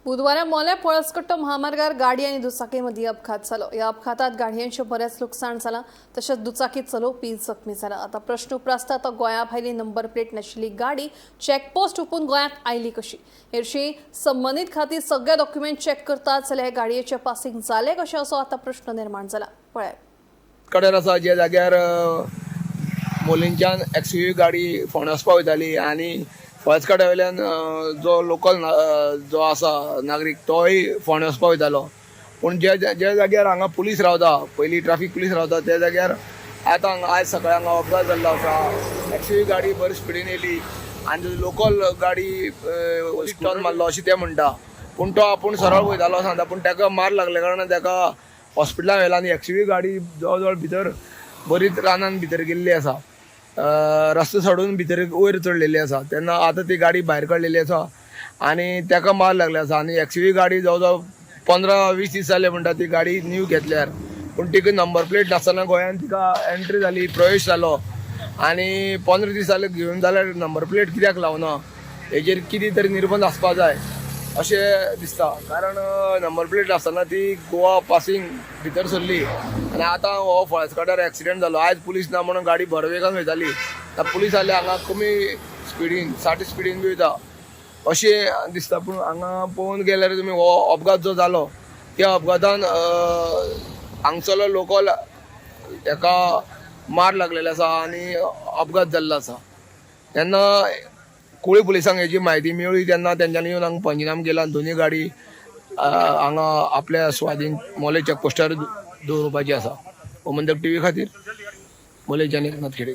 बुधवारा मोलें पळसकट्टो महामार्गार गाडी आनी दुचाकी मदीं अपघात जालो. ह्या अपघातात गाडयांचें बरेंच लुकसाण जालां, तशेंच दुचाकी चलोवपी जखमी जाला. आतां प्रश्न उप्रासता तो गोंया भायली नंबर प्लेट नाशिल्ली गाडी चॅकपोस्ट हुपून गोंयांत आयली कशी? हेरशी संबंदीत खातीर सगळे डॉक्युमेंट चॅक करतात जाल्यार हे गाडयेचें पासिंग जालें कशें असो आतां प्रश्न निर्माण जाला. पळयात. कडेर आसा ज्या जाग्यार मोलींच्यान एक्सयूवी गाडी फोंड्या वचपा वयताली आनी फळसकाड्या वयल्यान जो लोकल जो आसा नागरीक तोय फोंड्या वचपा वयतालो. पूण ज्या ज्या जाग्यार हांगा पुलीस रावता, पयलीं ट्राफीक पुलीस रावता, त्या जाग्यार आतां हांगा आयज सकाळी हांगा अपघात जाल्लो आसा. एक्सयूवी गाडी बरी स्पिडीन येयली आनी लोकल गाडी टर्न मारलो अशें ते म्हणटा, पूण तो आपूण सरळ वयतालो सांगता, पूण ताका मार लागल्या कारणान ताका हॉस्पिटलान व्हेला आनी एक्सयूवी गाडी जवळ जवळ भितर बरीच रानान भितर गेल्ली आसा, रस्तो सोडून भितर वयर चडलेली आसा. तेन्ना आतां ती गाडी भायर काडलेली आसा आनी ताका मार लागले आसा. आनी एक्सयूवी गाडी जवळ जवळ 15-20 दीस जाले म्हणटा ती गाडी न्यू घेतल्यार, पूण तिका नंबर प्लेट नासतना गोंयान तिका एंट्री जाली, प्रवेश जालो आनी 15 दीस जाले घेवन जाल्यार नंबर प्लेट कित्याक लावना, हेजेर कितें तरी निर्बंध आसपा जाय अशें दिसता. कारण नंबर प्लेट नासतना ती गोवा पासिंग भितर सरली आनी आतां हो फळसकाटार एक्सिडंट जालो. आयज पुलीस ना म्हणून गाडी भर वेगान वयताली, आतां पुलीस आयले हांगा कमी स्पिडीन 60 स्पिडीन बी वयता अशें दिसता. पूण हांगा पळोवन गेल्यार तुमी हो अपघात जो जालो त्या अपघातान हांगसरलो लोकल हेका मार लागलेलो आसा आनी अपघात जाल्लो आसा. तेन्ना कुळी पुलिसांक हेजी म्हायती मेळ्ळी तेन्ना तेंच्यांनी येवन हांगा पंचनामा केला आनी दोनी गाडी हांगा आपल्या स्वाधीन मोले चॅकपोस्टार दवरुपाची आसा. गोमंतक टीव्ही खातीर मोलेच्यान एकनाथ खेडे.